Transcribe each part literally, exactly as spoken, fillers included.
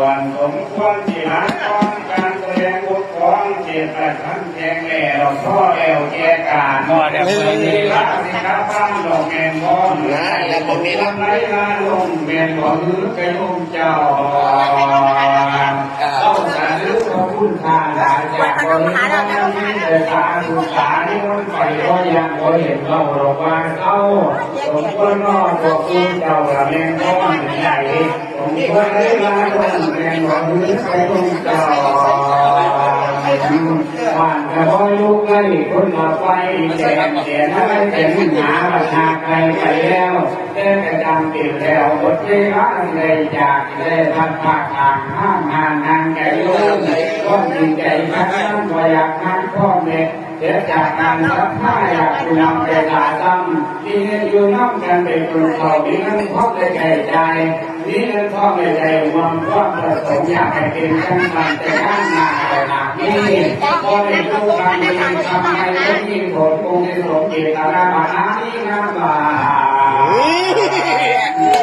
ก่อนสมควรที่หลังก่อนการแสดงบทของเทศน์ประชันแจงแหล่เราพ่อแล้วแก่การ พอแล้ว เวลาสิครับฟังดอกแมนบอน นะแล้วผมมีรับ ไรลาลงแมนบอนกระยงเจ้า อ่า เจ้าสาธุพระคุณทานหลายจากบริวารนี้แต่สาธุสานิมนต์ไปก็ยังบ่เห็นเราหรอกว่าเศร้า สมควรนอนบอกคุณเจ้าละแมนบอนใหญ่ ผมก็ได้มาต้นแมงหวังไปต้นเจ้า บ้านกระบอยลูกไล่คนละไฟแสนแสนอะไรแสนหนาบัดหากไกลไปแล้ว แต่กระจำเป็นแล้วหมดเวลาที่ได้จากได้พัดพาทางห้ามห่างห่างไกลลง ความจริงใจพักนั้นบ่อยากหันพ่อแม่ เสียจากการรับผ้าอยากนำไปลาซ้ำ มีเงินอยู่น้ำกันไปคนเขามีเงินพร้อมได้ใช้จ่าย มีเงินพร้อมได้ใช้รวมความประสงค์อยากให้เป็นจังสันแต่งานหน้าแต่หน้านี้ ขอให้ทุกท่านมีทำให้มีผลคงได้สมเจตนาปรารถนานี้งามหลาย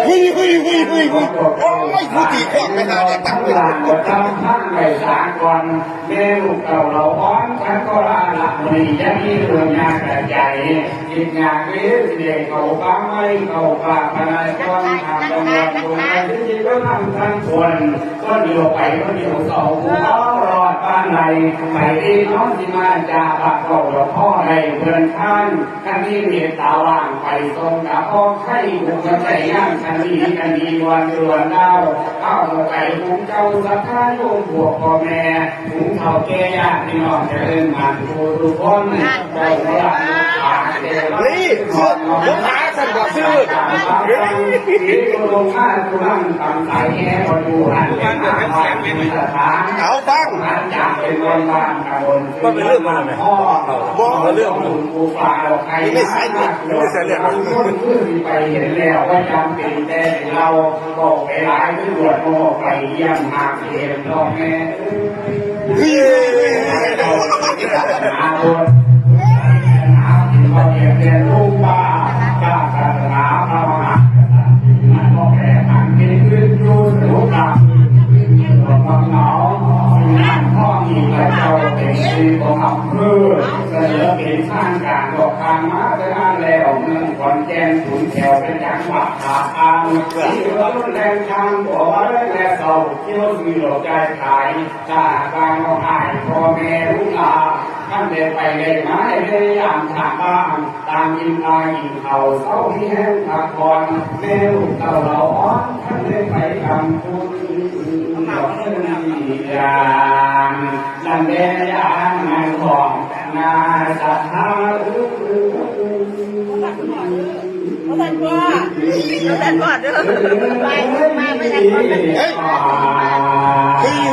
เฮ้ยเฮ้ยเฮ้ยเฮ้ยเฮ้ยเฮ้ย โอ้ยผู้ตีกลองไปหาเนี่ยตั้ง ทั้งหลายหมดทั้งท่านไปสากล แม่ลูกเต่าเหล่าอ่อน ฉันก็ลาละมณียังมีเรื่องยากแต่ใจ คิดยากเลี้ยงเด็กเขาฟ้าไม่เขาปากพนายก้อนทางตำรวจลงไปที่ก็ทำทั้งคน คนเดียวไปคนเดียวสองผู้เขารอดบ้านใดไปที่น้องที่มาจากปากเก่าหลวงพ่อในเพื่อนท่าน คันนี้เมตตาว่างไปทรงกับพ่อไข่บุญใจย่างคันนี้คันนี้วันเดือนดาว เข้าไปหุงเจ้าศรัทธาโยมพวกพ่อแม่ หุงเฒ่าแก่ญาติพี่น้องเจริญมันผู้ทุกคน เจ้าพระลูกหลานเจริญ นี่เสื้อผมหาสั่นกว่าซื้อ นี่ก็ลงมาผู้นั่งตำสายแง่ประตูหันเป็นหน้าบ้านเป็นสถาน เอาฟัง หันจากเป็นวันบ้านตำบล มันเป็นเรื่องมันอะไร พ่อ บอกเรื่องมัน ผู้ฝ่าดอกไข่ นี่ไม่ใช่เรื่อง นี่ไม่ใช่เรื่อง คนขึ้นไปเห็นแล้วว่าจำเป็นแต่เราบอกไปหลายตำรวจก็บอกไปเยี่ยมหาเห็นพ่อแม่ เฮ้ยเฮ้ยเฮ้ยเฮ้ย ศาสนาพุทธ ศาสนาที่ว่าเปลี่ยนแปลงรูปว่า ศาสนาพระมหากษัตริย์ มันก็แปลผันเป็นพื้นอยู่สมุทรสาคร ความเหงา สิ่งนั้นพ่อมีพระเจ้าเป็นที่ของอำเภอ เสนอเป็นทางการบอกทางมาแต่นานแล้ว เมืองขอนแก่นขุนแถวเป็นจังหวัดภาคกลาง ที่เมืองแรงทางบอกว่าแรงและเศร้า เที่ยวซื้อดอกใจขาย ถ้าหากว่าน้องอ้ายพ่อแม่ลูกหลาน ท่านได้ไปได้มาได้พยายามทางบ้าน ตามกินตากินเขาวเศร้าที่แห้งพักผ่อน แม่ลูกเต่าเหล่าอ่อน ท่านได้ไปทำบุญดอกเงินดีอย่าง นั่นแหละอย่างนั้นของนาศรัทธา บ่ทันว่า บ่ทันว่าเด้อ ไปมาไปไหนก่อน เฮ้ย